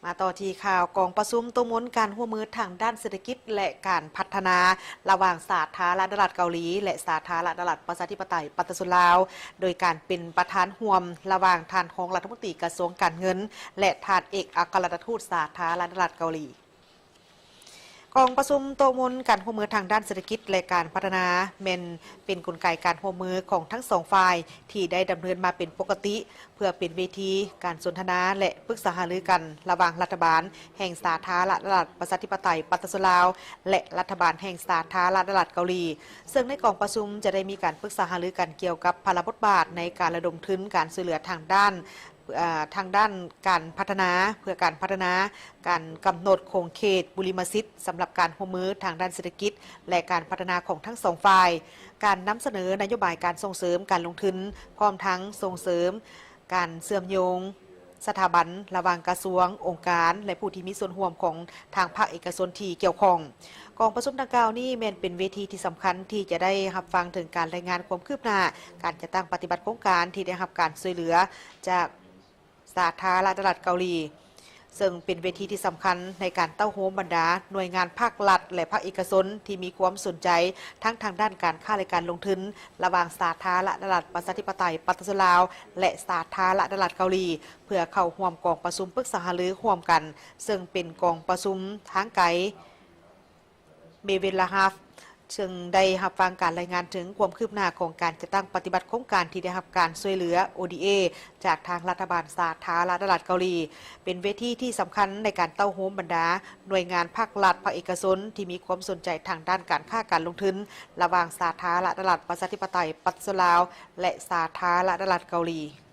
ມາຕໍ່ທີ່ຂ່າວ ກອງປະຊຸມໂຕະມົນການຮ່ວມມືທາງດ້ານເສດຖະກິດ ແລະ ການພັດທະນາ ລະຫວ່າງສາທາລະນະລັດເກົາຫຼີ ແລະ ສາທາລະນະລັດປະຊາທິປະໄຕປະຊາຊົນລາວ ໂດຍການເປັນປະທານຮ່ວມລະຫວ່າງທ່ານຮອງລັດຖະມົນຕີກະຊວງການເງິນ ແລະ ທ່ານເອກອັກຄະລັດຖະທູດສາທາລະນະລັດເກົາຫຼີ. ກອງປະຊຸມໂຕະມົນການຮ່ວມມືທາງດ້ານເສດຖະກິດ ແລະ ການພັດທະນາ ແມ່ນເປັນກົນໄກການຮ່ວມມືຂອງທັງສອງຝ່າຍ ທີ່ໄດ້ດຳເນີນມາເປັນປົກກະຕິ ເພື່ອເປັນເວທີການສົນທະນາ ແລະ ປຶກສາຫາລືກັນ ລະຫວ່າງລັດຖະບານແຫ່ງສາທາລະນະລັດປະຊາທິປະໄຕປະຊາຊົນລາວ ແລະ ລັດຖະບານແຫ່ງສາທາລະນະລັດເກົາຫຼີ. ເຊິ່ງໃນກອງປະຊຸມຈະໄດ້ມີການປຶກສາຫາລືກັນກ່ຽວກັບພາລະບົດບາດໃນການລະດົມທຶນການຊ່ວຍເຫຼືອທາງດ້ານ ເອີ ທາງດ້ານການພັດທະນາ ເພື່ອການພັດທະນາ ການກຳນົດຂົງເຂດບຸລິມະສິດສຳລັບການຮ່ວມມືທາງດ້ານເສດຖະກິດ ແລະ ການພັດທະນາຂອງທັງສອງຝ່າຍ, ການນຳສະເໜີນະໂຍບາຍການສົ່ງເສີມການລົງທຶນ, ພ້ອມທັງສົ່ງເສີມການເຊື່ອມໂຍງສະຖາບັນລະຫວ່າງກະຊວງ, ອົງການ ແລະ ຜູ້ທີ່ມີສ່ວນຮ່ວມຂອງທາງພາກເອກະຊົນທີ່ກ່ຽວຂ້ອງ. ກອງປະຊຸມດັ່ງກ່າວນີ້ແມ່ນເປັນເວທີທີ່ສຳຄັນທີ່ຈະໄດ້ຮັບຟັງເຖິງການລາຍງານຄວາມຄືບໜ້າການຈັດຕັ້ງປະຕິບັດໂຄງການທີ່ໄດ້ຮັບການຊ່ວຍເຫຼືອຈາກ ສາທາລະນະລັດເກົາຫຼີ, ເຊິ່ງເປັນເວທີທີ່ສຳຄັນໃນການເຕົ້າໂຮມບັນດາໜ່ວຍງານພາກລັດ ແລະ ພາກເອກະຊົນທີ່ມີຄວາມສົນໃຈທັງທາງດ້ານການຄ້າ ແລະ ການລົງທຶນ ລະຫວ່າງສາທາລະນະລັດປະຊາທິປະໄຕປະຊາຊົນລາວ ແລະ ສາທາລະນະລັດເກົາຫຼີ ເພື່ອເຂົ້າຮ່ວມກອງປະຊຸມປຶກສາຫາລືຮ່ວມກັນ, ເຊິ່ງເປັນກອງປະຊຸມທາງໄກ ເມເວນລາຮາຟ ເຊິ່ງໄດ້ຮັບຟັງການລາຍງານເຖິງຄວາມຄືບໜ້າຂອງການຈັດຕັ້ງປະຕິບັດໂຄງການທີ່ໄດ້ຮັບການຊ່ວຍເຫຼືອ ໂອ ດີ ເອ ຈາກທາງລັດຖະບານສາທາລະນະລັດເກົາຫຼີ, ເປັນເວທີທີ່ສຳຄັນໃນການເຕົ້າໂຮມບັນດາໜ່ວຍງານພາກລັດ, ພາກເອກະຊົນທີ່ມີຄວາມສົນໃຈທາງດ້ານການຄ້າການລົງທຶນ ລະຫວ່າງສາທາລະນະລັດປະຊາທິປະໄຕປະຊາຊົນລາວ ແລະ ສາທາລະນະລັດເກົາຫຼີ.